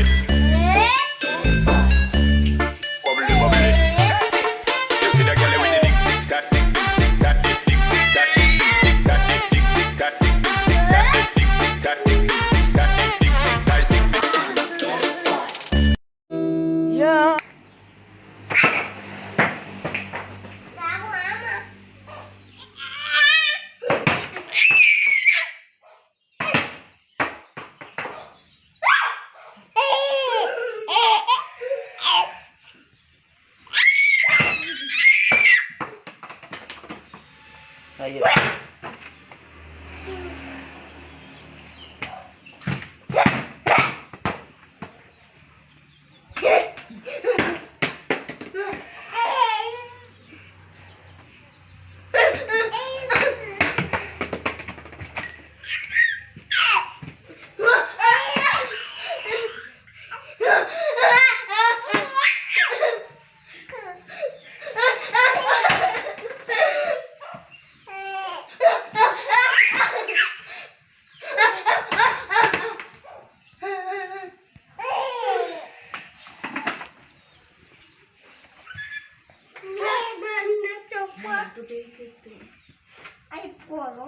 Bubbly. Bubbly, bubbly. You see that girl with the tick, tick, tack, tick, tick, tick, tack, tick, tick, tick, tack, tick, tick, tick, tack, tick, tick, tick, tack, tick, tick, tick, tack, tick, tick, tick, tack, tick, tick, tick, tack, tick, tick, tick, tack, tick, tick. Ya. Ayo. Ay, polo.